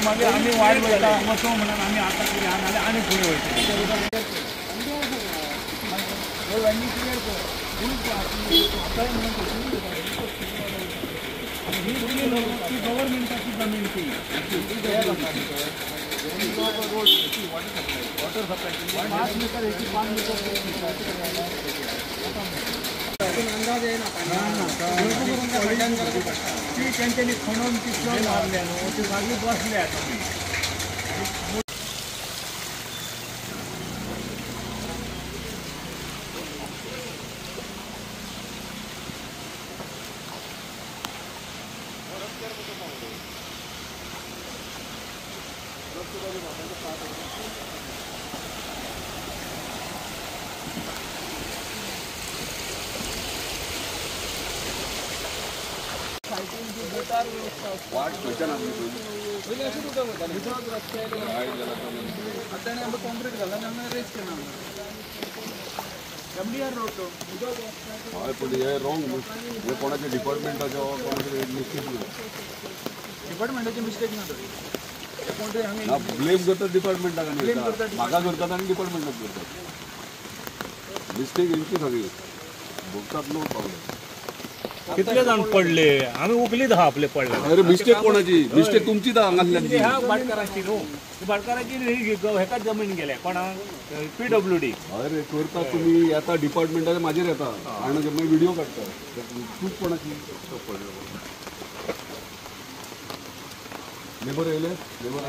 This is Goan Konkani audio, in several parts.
मागीर आमी वाट वयता वचो म्हणून आमी आतां कितें आहा नाल्यार आनी फुडें वयता. ही गव्हर्मेंटाची जमीन ती वॉटर सप्लाय 5 मिटर हेची 5 मिटर ती तेंच्यांनी खणून ती फ्लड मारल्या न्हू ती सगळी बसल्या आतां. वाट खंयच्यान आसली पयलीं अशें उदक वतालें उदक रस्ते आतां ताणें आमकां कॉन्क्रीट घाला आनी हांगा रेस केला एमडीआर रोड तो उदक. हय पूण हें रॉंग हें कोणाचें डिपार्टमेंटाचें वा कोणाचें मिस्टेक ना. डिपार्टमेंटाची मिस्टेक ना थोडी कोण तरी ना ब्लेम करतात डिपार्टमेंटाक आनी म्हाका करतात आनी डिपार्टमेंटाक करतात. मिस्टेक हेंची सगळी भोगतात लोक पावले. कितले जाण पडले आमी उखलीत आहा आपले पडले. अरे मिस्टेक कोणाची? मिस्टेक तुमची हांगासल्याची ह्या भाटकाराची न्हू भाटकाराची हेका जमीन गेल्या कोणाक पीडब्ल्यूडी. अरे करता तुमी येता डिपार्टमेंटाच्या माजेर येता आनी मागीर व्हिडिओ काडटा. चूक कोणाची? लेबर येयले लेबर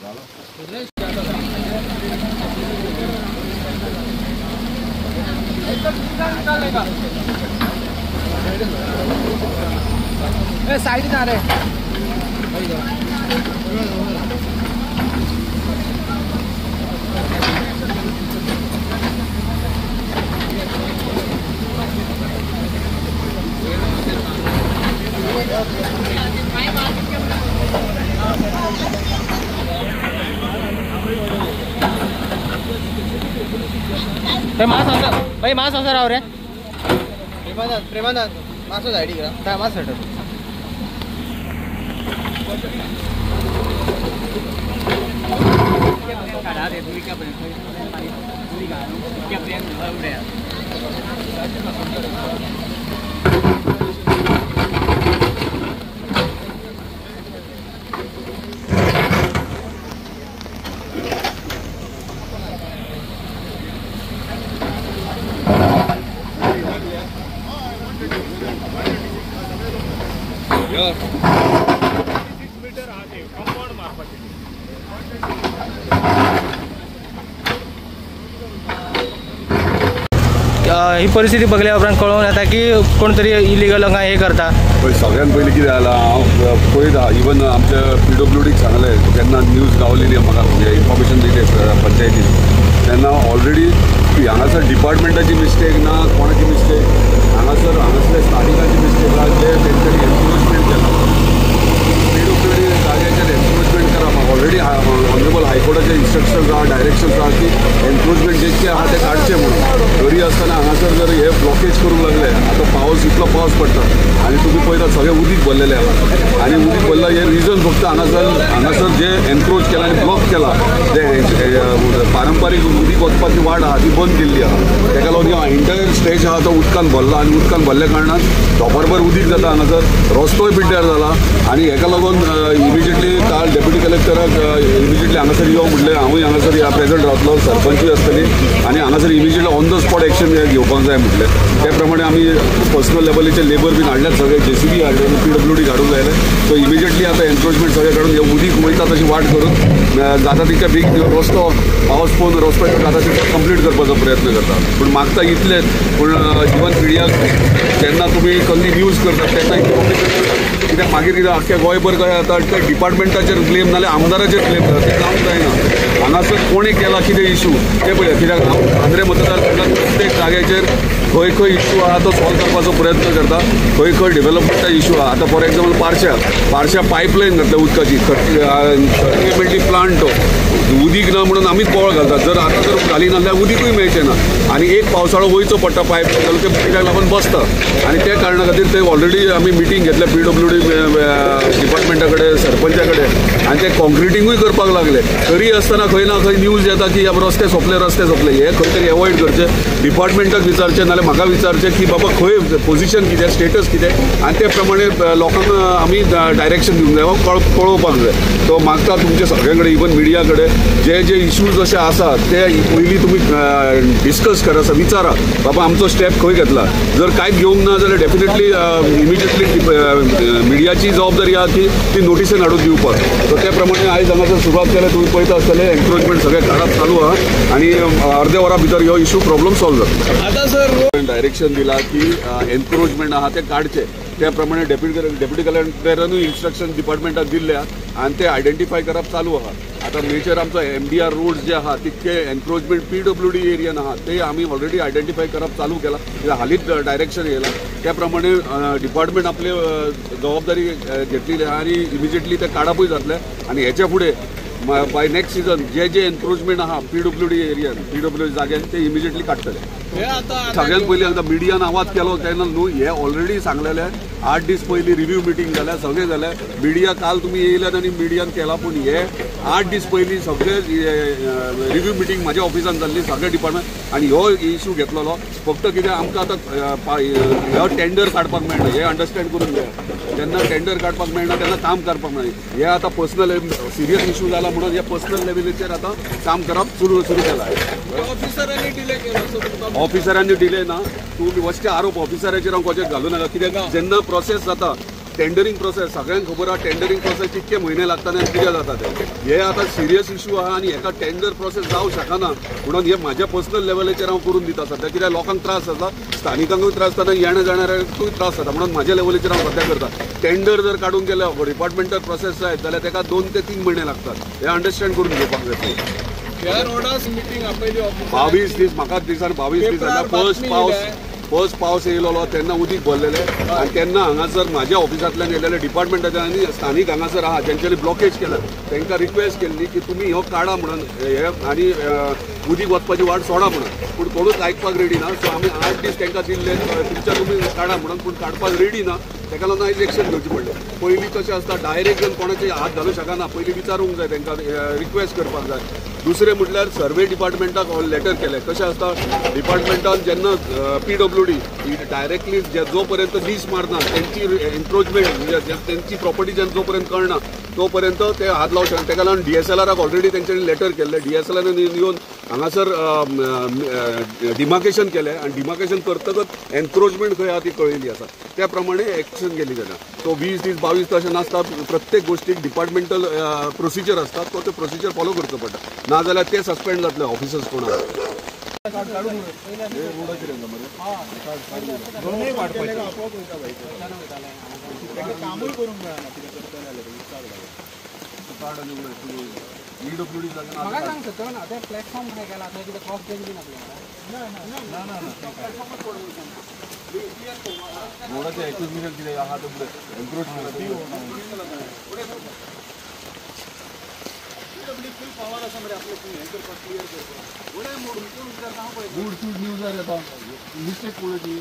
जाला. साइड ना रे भाई मास असं राव रे प्रेमानंद प्रेमानंद मासो सायडीक राव मास सायड. मीटर आहा कंपाउंड मारपाचें. ही परिस्थिती बघल्या उपरांत कळोन येता की कोण तरी इलिगल हांगा हे करता. पळय सगळ्यान पयलीं कितें जालां हांव पळयता इवन आमच्या पीडब्ल्यूडीक सांगलें जेन्ना न्यूज गावलेली म्हाका इन्फॉर्मेशन दिली पंचायतीन तेन्ना ऑलरेडी हांगासर डिपार्टमेंटाची मिस्टेक ना कोणाची मिस्टेक हांगासर हांगासरल्या स्थानिकांची मिस्टेक आहा जे तेंच्यांनी एन्क्रोचमेंट केलां. पीडब्ल्यूडी जाग्याचेर एन्क्रोचमेंट करा. ऑलरेडी ऑनरेबल हायकोर्टाचे इन्स्ट्रक्शन्स आहा डायरेक्शन्स आहा की एन्क्रोचमेंट जितकें आहा तें काडचें म्हणून. तरी आसतना हांगासर जर हे ब्लॉकेज करूंक लागले आतां पावस इतलो पावस पडटा आनी तुमी पळयता सगळें उदीक भरलेलें आहा आनी उदीक भरलां हें रिजन फक्त हांगासर हांगासर जे एन्क्रोच केलां आनी ब्लॉक केलां जे पारंपारीक उदीक वचपाची वाट आहा ती बंद केल्ली आहा. तेका लागून ह्यो एंटायर स्ट्रेच आहा तो उदकान भरला आनी उदकान भरल्या कारणान धोंपरभर उदीक जाता हांगासर रस्तोय पिड्ड्यार जाला आनी हेका लागून इमिजिएटली काल डेप्युटी कलेक्टराक इमिजिएटली हांगासर यो म्हणलें. हांवूय हांगासर ह्या प्रेजंट रावतलो सरपंचूय आसतली आनी हांगासर immediately on the spot action घेवपाक जाय म्हटलें. त्या प्रमाणे आमी पर्सनल लेवलीचे लेबर बीन हाडल्यात सगळे जेसीबी हाडले पीडब्ल्यूडी हाडूंक जायले. सो इमिजिएटली आतां एन्क्रोचमेंट सगळें काडून हे उदीक वयता तशी वाट करून जाता तितक्या बेगीन रस्तो पावस पळोवन रस्तो जाता तितको कंप्लीट करपाचो प्रयत्न करता. पूण मागता इतलेंच पूण इवन मिडियाक जेन्ना तुमी कसली न्यूज करतात तेन्ना कित्याक मागीर कितें आख्ख्या गोंयभर कशें जाता ते डिपार्टमेंटाचेर ब्लेम नाल्यार आमदाराचेर ब्लेम जाता तें जावंक जायना. हांगासर कोणें केला कितें इशू तें पळया कित्याक हांव आंद्रे मतदारसंघात प्रत्येक जाग्याचेर खंय खंय इशू आहा तो सॉल्व करपाचो प्रयत्न करता. खंय खंय डेव्हलपमेंटा इशू आहा. आतां फॉर एग्जाम्पल पारशा पायपलायन घातल्या उदकाची 30 MLD plant तो उदीक ना म्हणून आमीच बोळ घालतात. जर आतां जर घाली ना जाल्यार उदीकूय मेळचें ना आनी एक पावसाळो वयचो पडटा पायप जाल्यार ते उदकाक लागून बसता आनी त्या कारणा खातीर ते ऑलरेडी आमी मिटींग घेतल्या PWD डिपार्टमेंटा कडेन, सरपंचा कडेन आनी ते कॉन्क्रिटिंगूय करपाक लागले. तरी आसतना खंय ना खंय न्यूज येता की रस्ते सोंपले रस्ते सोंपले. हे खंय तरी एवॉयड करचें, डिपार्टमेंटाक विचारचें नाल्यार म्हाका विचारचें की बाबा खंय पोजिशन कितें, स्टेटस कितें आनी ते प्रमाणे लोकांक आमी डायरेक्शन दिवंक जाय वा कळोवपाक जाय. तो मागता तुमच्या सगळ्यां कडेन, इवन मिडिया कडेन जे जे इश्यूज अशे आसात ते पयलीं तुमी डिस्कस करा, विचारा बाबा आमचो स्टेप खंय घेतला. जर कांयच घेवंक ना जाल्यार डेफिनेटली इमिजिएटली मिडियाची जबाबदारी आहा की ती नोटिसेन हाडून दिवपाक. सो त्या प्रमाणे आयज हांगासर सुरवात केल्या. तुमी पळयता आसतले एन्क्रोचमेंट सगळें काडप चालू आहा आनी अर्द्या वरा भितर हो इशू प्रॉब्लम सॉल्व जाता. आतां सर डायरेक्शन दिला की एन्क्रोचमेंट आहा तें काडचें. त्या प्रमाणे डेप्युटी कलेक्टरानूय इन्स्ट्रक्शन डिपार्टमेंटाक दिल्ल्या आनी ते आयडेंटिफाय करप चालू आहा. आतां मेजर आमचो MDR roads जे आहा तितके एन्क्रोचमेंट PWD एरियान आहा ते आमी ऑलरेडी आयडेंटिफाय करप चालू केला. हालींच डायरेक्शन येयला त्या प्रमाणे डिपार्टमेंट आपली जबाबदारी घेतलेली आहा आनी इमिजिएटली ते काडपूय जातले. आनी हेच्या फुडें बाय नेक्स्ट सिजन जे जे एन्क्रोचमेंट आहा PWD एरियान PWD जाग्यान ते इमिजिएटली काडटले. सगळ्यात पयलीं आतां मिडियान आवाज केलो तेन्ना न्हू, हे ऑलरेडी सांगलेले 8 दीस पयलीं रिव्यू मिटींग जाल्या, सगळें जालें. मिडिया काल तुमी येयल्यात आनी मिडियान केला, पूण हे 8 दीस पयलीं सगळे रिव्यू मिटींग म्हाज्या ऑफिसान जाल्ली सगळे डिपार्टमेंट आनी हो इशू घेतलेलो. फक्त कितें आमकां आतां हो टेंडर काडपाक मेळना हें अंडरस्टँड करून घेया. जेन्ना टेंडर काडपाक मेळना तेन्ना काम करपाक मेळना. हे आतां पर्सनल सिरियस इशू जाला म्हणून हे पर्सनल लेवलीचेर आतां काम करप सुरू केलां. ऑफिसरांनी डिले ना, तूं वचचे आरोप ऑफिसराचेर हांव कोचेर घालूं नाका. कित्याक जेन्ना प्रोसेस जाता टेंडरींग प्रोसेस सगळ्यांक खबर आहा टेंडरींग प्रोसेस कितके म्हयने लागता आनी कितें जाता तें. हे आतां सिरियस इशू आहा आनी हेका टेंडर प्रोसेस जावंक शकना म्हणून हे म्हाज्या पर्सनल लेवलाचेर हांव करून दिता सद्या. कित्याक लोकांक त्रास जाता, स्थानिकांकूय त्रास जाता, येण्या जाणाऱ्यांकूय त्रास जाता म्हणून म्हाज्या लेवलीचेर हांव सद्या करता. टेंडर जर काडूंक गेले डिपार्टमेंटल प्रोसेस जायत जाल्यार तेका 2 ते 3 म्हयने लागतात. हें अंडरस्टँड करून घेवपाक जाय. 22 दीस म्हाका दिसान 22 दीस जाल्या. फर्स्ट पावस येयलो तेन्ना उदीक भरलेलें आनी तेन्ना हांगासर म्हाज्या ऑफिसांतल्यान येयलेले डिपार्टमेंटाच्या आनी स्थानीक हांगासर आहा जेंच्यांनी ब्लॉकेज केला तांकां रिक्वेस्ट केल्ली की तुमी हो काडा म्हणून हे आनी उदीक वचपाची वाट सोडा म्हणून, पूण कोणूच आयकपाक रेडी ना. सो आमी 8 दीस तांकां दिल्ले तुमच्या तुमी काडा म्हणून, पूण काडपाक रेडी ना. ताका लागून आयज एक्शन घेवची पडलें. पयलीं कशें आसता डायरेक्ट जर कोणाचे हात घालूं शकना, पयलीं विचारूंक जाय, तांकां रिक्वेस्ट करपाक जाय. दुसरें म्हटल्यार सर्वे डिपार्टमेंटाक लेटर केलें. कशें आसता डिपार्टमेंटान जेन्ना PWD directly जो पर्यंत लीज मारना तेंची एन्क्रोचमेंट म्हणजे तेंची प्रॉपर्टी जेन्ना जो पर्यंत कळना तो पर्यंत ते हात लावंक शकना. ताका लागून DSLRाक ऑलरेडी तेंच्यांनी लेटर केल्लें. DSLRान येवन हांगासर डिमार्केशन केलें आनी डिमार्केशन करतकच एन्क्रोचमेंट खंय आहा ती कळयली आसा. त्या प्रमाणे एक्शन केली जाता. सो 20 दीस 22 तशें नासता, प्रत्येक गोश्टीक डिपार्टमेंटल प्रोसिजर आसता, तो ते प्रोसिजर फॉलो करचो पडटा, नाजाल्यार ते सस्पेंड जातले ऑफिसर्स कोण आसा. रोडाचे एक्विपमेंट कितें आहा ते एन्क्रोच गुड टू न्यूजार येता मिस्टेक कोणाची.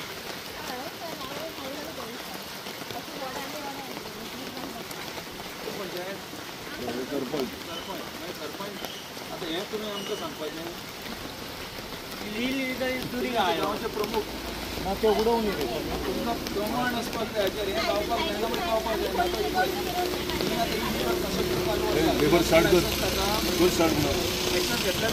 सरपंच आतां हें तुमी आमकां सांगपाचें गांवचे प्रमुख ना ते उडोवन तुमकां प्रमाण आसपाक जाय. हें गावपाक जायना म्हण गावपाक जायना. लेबर स्टार्ट कर, स्टार्ट कर. एक्शन घेतल्या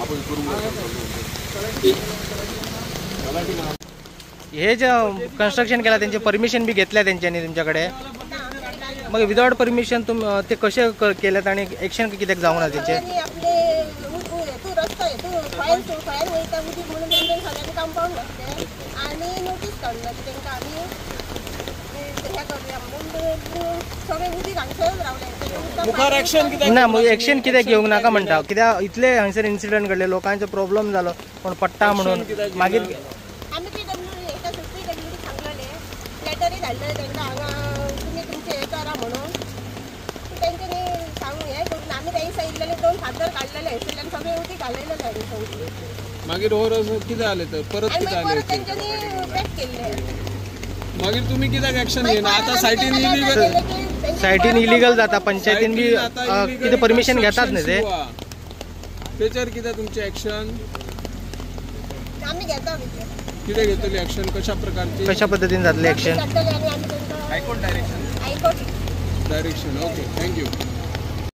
आपण करूंक. हे जे कन्स्ट्रक्शन केला त्यांचे परमिशन बी घेतल्या तेंच्यांनी तुमच्याकडे, मग विदाउट परमिशन तुम ते कसे केल्यात आणि एक्शन कित्याक जावंक ना तेंचे? कंपाउंड घातले आनी नोटीस काडून तांकां आमी हें करुया म्हणून सगळें उदीक हांगसरच रावलें. मुखार एक्शन कित्याक ना एक्शन कित्याक घेवंक नाका म्हणटा, कित्याक इतले हांगसर इन्सिडंट घडले, लोकांचो प्रॉब्लम जालो, कोण पडटा म्हणून. मागीर आमी पीडब्ल्यू एका पीडब्ल्यूडी सांगलेले, लेटरूय धाडलेले तांकां हांगा तुमी तुमचें हें करा म्हणून. तेंच्यांनी सांगून हें करून आमी त्या दिसा इल्लेले 2 फातर काडलेले हयसरल्यान सगळें उदीक घालयलेलें हांणी सगळें. मागीर हो रस्तो कितें जालें तर परत आनी कितें मागीर जालें? परत तेंच्यांनी पॅक केल्लें. मागीर तुम्ही कित्याक एक्शन घेना? आतां सायटीन इलिगल, सायटीन इलिगल जाता, पंचायतीन बी कितें परमिशन घेतात न्ही ते. तेचेर कितें तुमचें एक्शन? आमी घेता कितें घेतली एक्शन? कशा प्रकारची, कशा पद्दतीन जातलें action? High court direction. Direction. Okay, thank you.